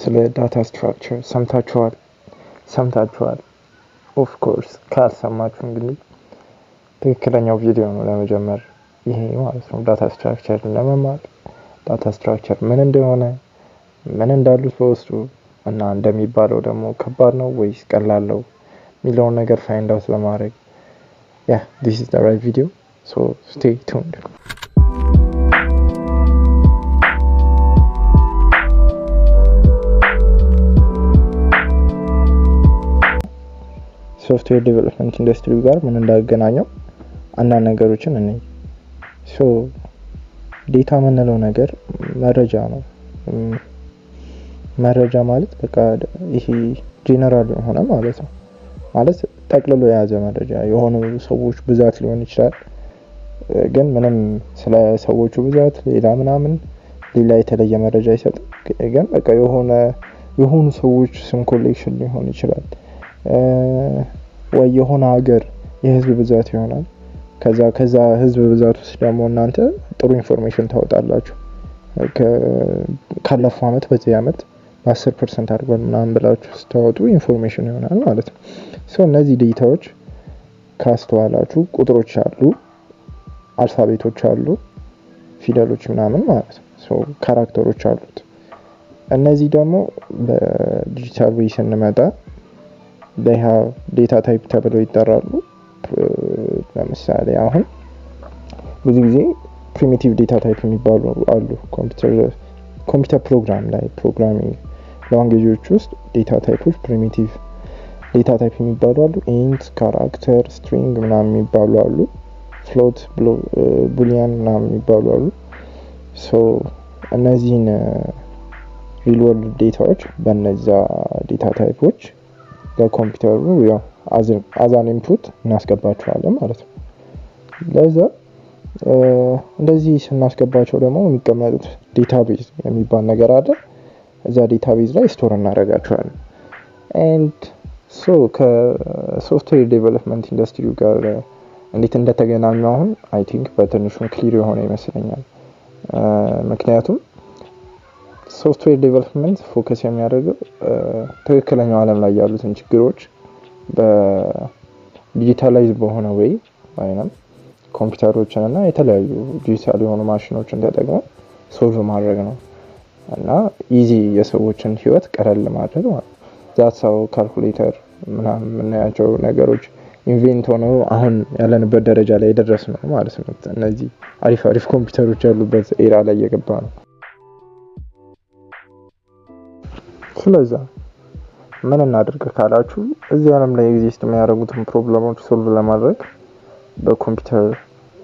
ስለ data structure ሰምታችኋል? ሰምታችኋል። Of course ካልሰማችሁ እንግዲህ ትክክለኛው ቪዲዮ ነው ለመጀመር ይሄ ማለት ነው። Data structure ለመማር data structure ምን እንደሆነ፣ ምን እንዳሉት በውስጡ እና እንደሚባለው ደግሞ ከባድ ነው ወይስ ቀላል ነው የሚለውን ነገር find out ለማድረግ, yeah, this is the right video, so stay tuned። Software development industry ጋር ምን እንዳገናኘው አንዳንድ ነገሮችን እኔ። So data የምንለው ነገር መረጃ ነው። መረጃ ማለት በቃ ይሄ ጄነራል የሆነ ማለት ነው። ማለት ጠቅልሎ የያዘ መረጃ፣ የሆኑ ሰዎች ብዛት ሊሆን ይችላል። ግን ምንም ስለ ሰዎቹ ብዛት ሌላ ምናምን ሌላ የተለየ መረጃ አይሰጥም። ግን በቃ የሆኑ ሰዎች ስም collection ሊሆን ይችላል ወይ የሆነ ሀገር የህዝብ ብዛት ይሆናል። ከዛ ህዝብ ብዛት ውስጥ ደግሞ እናንተ ጥሩ information ታወጣላችሁ። ካለፈው አመት በዚህ አመት በ10% አድርጓል ምናምን ብላችሁ ስታወጡ information ይሆናል ማለት ነው። So እነዚህ data ዎች ካስተዋላችሁ ቁጥሮች አሉ፣ alphabet ኦች አሉ፣ ፊደሎች ምናምን ማለት ነው። So character ኦች አሉት። እነዚህ ደግሞ በዲጂታል way ስንመጣ they have data type ተብለው ይጠራሉ። ለምሳሌ አሁን ብዙ ጊዜ primitive data type የሚባሉ አሉ። ኮምፒውተር ፕሮግራም ላይ፣ programming language ኦች ውስጥ data type ኦች primitive data type የሚባሉ አሉ። Int፣ character፣ string ምናምን የሚባሉ አሉ። Float፣ boolean ምናምን የሚባሉ አሉ። So እነዚህን real world data ዎች በነዛ data type ኦች ለኮምፒውተሩ ያው as an input እናስገባቸዋለን ማለት ነው። ለዛ እንደዚህ ስናስገባቸው ደግሞ የሚቀመጡት database የሚባል ነገር አለ። እዛ database ላይ store እናደርጋቸዋለን። And so ከ software development industry ው ጋር እንዴት እንደተገናኙ አሁን I think በትንሹም clear የሆነ ይመስለኛል። ምክንያቱም software development focus የሚያደርገው ትክክለኛው ዓለም ላይ ያሉትን ችግሮች በ digitalize በሆነ way ወይም ኮምፒውተሮችን እና የተለያዩ ዲጂታል የሆኑ ማሽኖችን ተጠቅመው solve ማድረግ ነው እና easy የሰዎችን ህይወት ቀለል ማድረግ ማለት ነው። That's how ካልኩሌተር ምናምን የምናያቸው ነገሮች invent ሆነው አሁን ያለንበት ደረጃ ላይ የደረስነው ማለት ነው። እነዚህ አሪፍ አሪፍ ኮምፒውተሮች ያሉበት era ላይ እየገባ ነው። ስለዛ ምን እናድርግ ካላችሁ እዚህ ዓለም ላይ exist የሚያደርጉትን problem ኦች solve ለማድረግ፣ በኮምፒውተር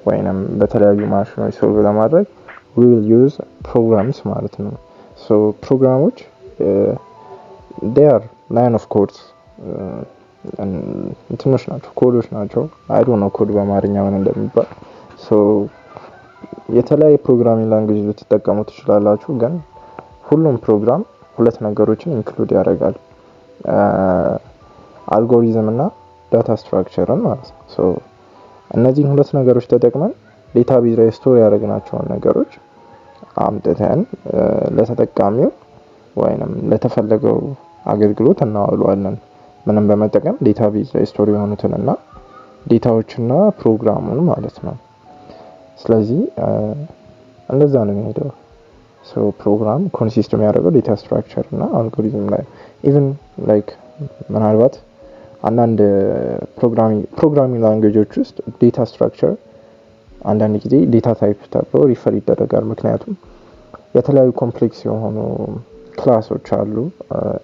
ወይንም በተለያዩ ማሽኖች solve ለማድረግ we will use programs ማለት ነው። So ፕሮግራሞች they are line of codes፣ እንትኖች ናቸው፣ ኮዶች ናቸው። I don't know ኮድ በአማርኛ ምን እንደሚባል። So የተለያየ programming language ልትጠቀሙ ትችላላችሁ። ግን ሁሉም ፕሮግራም ሁለት ነገሮችን include ያደርጋል፣ አልጎሪዝም እና data structure ን ማለት ነው። So እነዚህን ሁለት ነገሮች ተጠቅመን database ላይ store ያደረግናቸውን ነገሮች አምጥተን ለተጠቃሚው ወይንም ለተፈለገው አገልግሎት እናዋለዋለን። ምንም በመጠቀም database ላይ store የሆኑትን እና data ዎችና ፕሮግራሙን ማለት ነው። ስለዚህ እንደዛ ነው የሚሄደው። So ፕሮግራም consist የሚያደርገው data structure እና አልጎሪዝም ላይ። Even like ምናልባት አንዳንድ programming language ኦች ውስጥ data structure አንዳንድ ጊዜ data type ተብሎ refer ይደረጋል። ምክንያቱም የተለያዩ complex የሆኑ class ኦች አሉ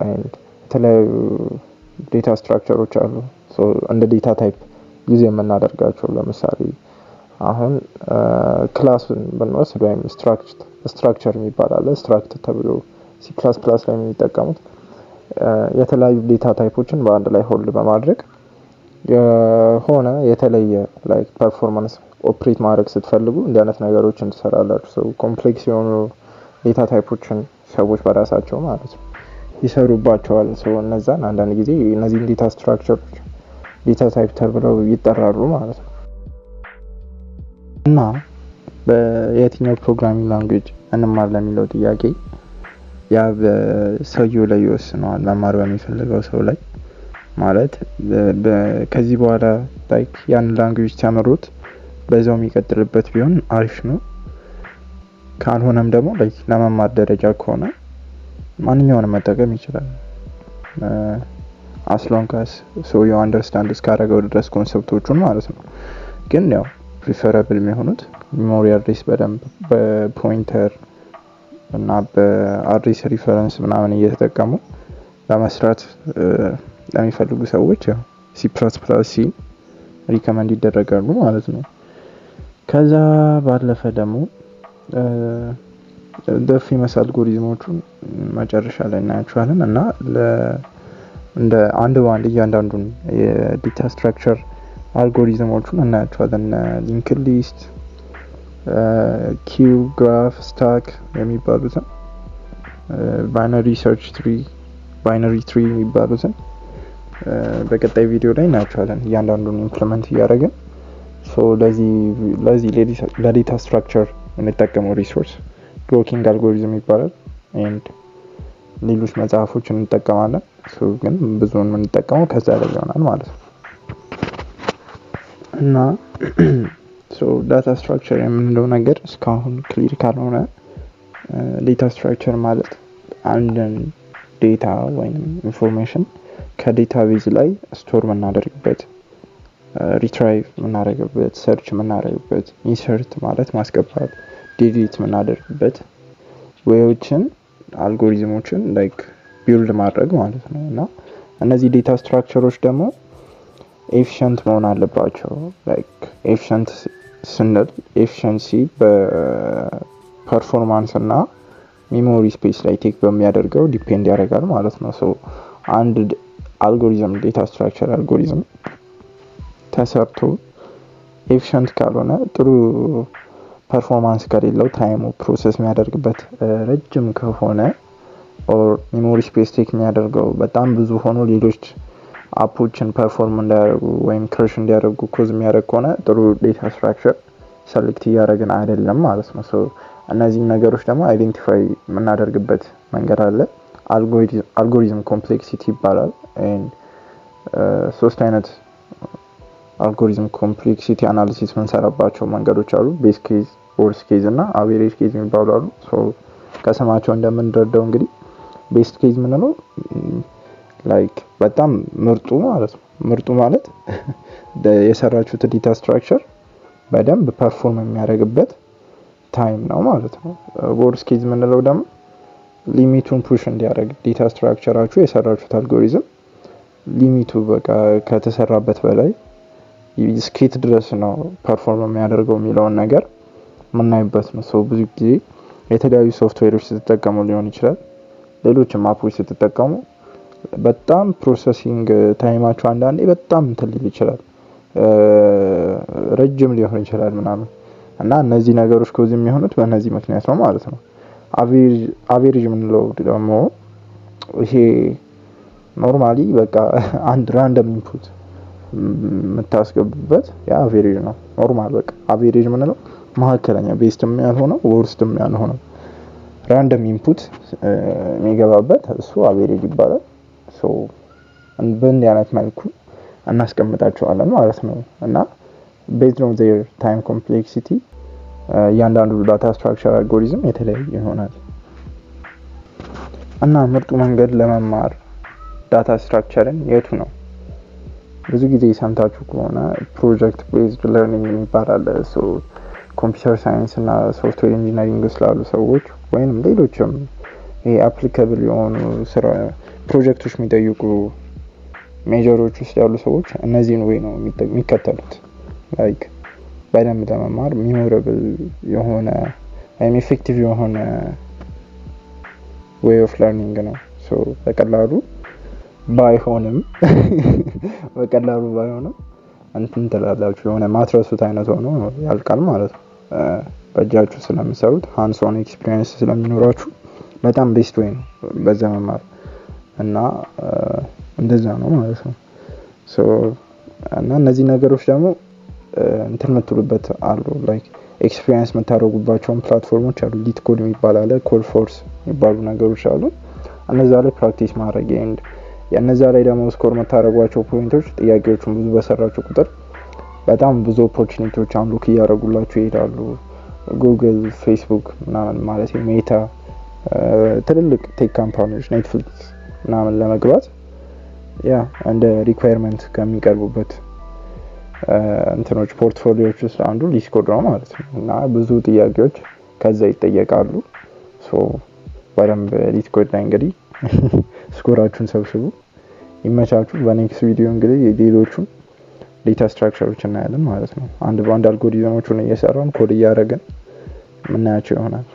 and የተለያዩ data structure ኦች አሉ እንደ data type use የምናደርጋቸው። ለምሳሌ አሁን class ኡን ብንወስድ ወይም structure የሚባል አለ። Struct ተብሎ C++ ላይ የሚጠቀሙት የተለያዩ data type ኦችን በአንድ ላይ hold በማድረግ የሆነ የተለየ like performance operate ማድረግ ስትፈልጉ እንዲህ አይነት ነገሮችን ትሰራላችሁ። So complex የሆኑ data type ኦችን ሰዎች በራሳቸው ማለት ነው ይሰሩባቸዋል። So እነዛን አንዳንድ ጊዜ እነዚህን data structure ኦች data type ተብለው ይጠራሉ ማለት ነው። እና በየትኛው programming language እንማር ለሚለው ጥያቄ ያ በሰውየው ላይ ይወስነዋል፣ መማር በሚፈልገው ሰው ላይ። ማለት ከዚህ በኋላ like ያን language ተምሮት በዛው የሚቀጥልበት ቢሆን አሪፍ ነው። ካልሆነም ደግሞ like ለመማር ደረጃ ከሆነ ማንኛውንም መጠቀም ይችላል። As long as ሰውየው understand እስካደረገው ድረስ concept ኦቹን ማለት ነው። ግን ያው preferable የሚሆኑት memory address በደንብ በ pointer እና በ address reference ምናምን እየተጠቀሙ ለመስራት ለሚፈልጉ ሰዎች ያው C++፣ C recommend ይደረጋሉ ማለት ነው። ከዛ ባለፈ ደግሞ famous algorithm ኦቹን መጨረሻ ላይ እናያቸዋለን እና እንደ አንድ በአንድ እያንዳንዱን የ data structure algorithm ኦቹን እናያቸዋለን። Linked list፣ queue፣ graph፣ stack የሚባሉትን፣ binary search tree፣ binary tree የሚባሉትን በቀጣይ ቪዲዮ ላይ እናያቸዋለን እያንዳንዱን implement እያደረግን። ለዚህ ለ data structure የምንጠቀመው resource blocking algorithm ይባላል and ሌሎች መጽሐፎችን እንጠቀማለን። ግን ብዙውን የምንጠቀመው ከዛ ላይ ይሆናል ማለት ነው። እና data structure የምንለው ነገር እስካሁን clear ካልሆነ፣ data structure ማለት አንድን data ወይም information ከ database ላይ store የምናደርግበት፣ retrieve የምናደርግበት፣ search የምናደርግበት፣ insert ማለት ማስገባት፣ delete የምናደርግበት way ኦችን፣ algorithm ኦችን like build ማድረግ ማለት ነው። እና እነዚህ data structure ኦች ደግሞ efficient መሆን አለባቸው። Like efficient ስንል efficiency በ performance እና memory space ላይ take በሚያደርገው depend ያደርጋል ማለት ነው። So አንድ algorithm፣ data structure algorithm ተሰርቶ efficient ካልሆነ፣ ጥሩ performance ከሌለው፣ time ኡ process የሚያደርግበት ረጅም ከሆነ or memory space take የሚያደርገው በጣም ብዙ ሆኖ ሌሎች app ኦችን perform እንዳያደርጉ ወይም crash እንዲያደርጉ cause የሚያደርግ ከሆነ ጥሩ data structure select እያደረግን አይደለም ማለት ነው። እነዚህን ነገሮች ደግሞ identify የምናደርግበት መንገድ አለ። Algorithm complexity ይባላል። ሶስት አይነት algorithm complexity analysis የምንሰራባቸው መንገዶች አሉ። Best case፣ worst case እና average case የሚባሉ አሉ። ከስማቸው እንደምንረዳው እንግዲህ best case የምንለው like በጣም ምርጡ ማለት ነው። ምርጡ ማለት የሰራችሁት data structure በደንብ perform የሚያደርግበት time ነው ማለት ነው። Worst case የምንለው ደግሞ limit ኡን push እንዲያደርግ፣ data structure ኣችሁ፣ የሰራችሁት algorithm limit ኡ በቃ ከተሰራበት በላይ እስከየት ድረስ ነው perform የሚያደርገው የሚለውን ነገር የምናይበት ነው። So ብዙ ጊዜ የተለያዩ ሶፍትዌሮች ስትጠቀሙ ሊሆን ይችላል፣ ሌሎችም app ኦች ስትጠቀሙ በጣም processing time ኣችሁ አንዳንዴ በጣም እንትን ሊል ይችላል፣ ረጅም ሊሆን ይችላል ምናምን። እና እነዚህ ነገሮች cause የሚሆኑት በእነዚህ ምክንያት ነው ማለት ነው። Average የምንለው ደግሞ ይሄ normally በቃ አንድ random input የምታስገቡበት ያ average ነው። Normal በቃ average የምንለው መካከለኛ፣ best ም ያልሆነው worst ም ያልሆነው random input የሚገባበት እሱ average ይባላል። በእንዲህ አይነት መልኩ እናስቀምጣቸዋለን ማለት ነው። እና based on their time complexity እያንዳንዱ data structure algorithm የተለያየ ይሆናል። እና ምርጡ መንገድ ለመማር data structure ን የቱ ነው? ብዙ ጊዜ ሰምታችሁ ከሆነ project based learning የሚባል አለ። Computer science እና software engineering ስላሉ ሰዎች ወይም ሌሎችም ይሄ applicable የሆኑ ስራ ፕሮጀክቶች የሚጠይቁ major ኦች ውስጥ ያሉ ሰዎች እነዚህን way ነው የሚከተሉት። Like በደንብ ለመማር memorable የሆነ ወይም effective የሆነ way of learning ነው። በቀላሉ ባይሆንም እንትን ትላላችሁ፣ የሆነ ማትረሱት አይነት ሆኖ ያልቃል ማለት ነው። በእጃችሁ ስለምሰሩት hands on experience ስለሚኖራችሁ በጣም best way ነው በዛ መማር እና እንደዛ ነው ማለት ነው። እና እነዚህ ነገሮች ደግሞ እንትን የምትሉበት አሉ፣ like Experience የምታደርጉባቸውን platform ኦች አሉ። LeetCode የሚባል አለ፣ Codeforces የሚባሉ ነገሮች አሉ። እነዛ ላይ practice ማድረግ and የእነዛ ላይ ደግሞ score የምታደርጓቸው point ኦች ጥያቄዎቹን ብዙ በሰራችሁ ቁጥር በጣም ብዙ opportunity ዎች unlock እያደረጉላችሁ ይሄዳሉ። ጉግል፣ ፌስቡክ ምናምን ማለት ሜታ፣ ትልልቅ tech company ዎች፣ ኔትፍሊክስ ምናምን ለመግባት ያ እንደ requirement ከሚቀርቡበት እንትኖች portfolio ዎች ውስጥ አንዱ LeetCode ነው ማለት ነው። እና ብዙ ጥያቄዎች ከዛ ይጠየቃሉ። So በደንብ LeetCode ላይ እንግዲህ score ኣችሁን ሰብስቡ። ይመቻችሁ። በ next ቪዲዮ እንግዲህ ሌሎቹን data structure ኦች እናያለን ማለት ነው። አንድ በአንድ አልጎሪዝሞቹን እየሰራን ኮድ እያደረግን የምናያቸው ይሆናል።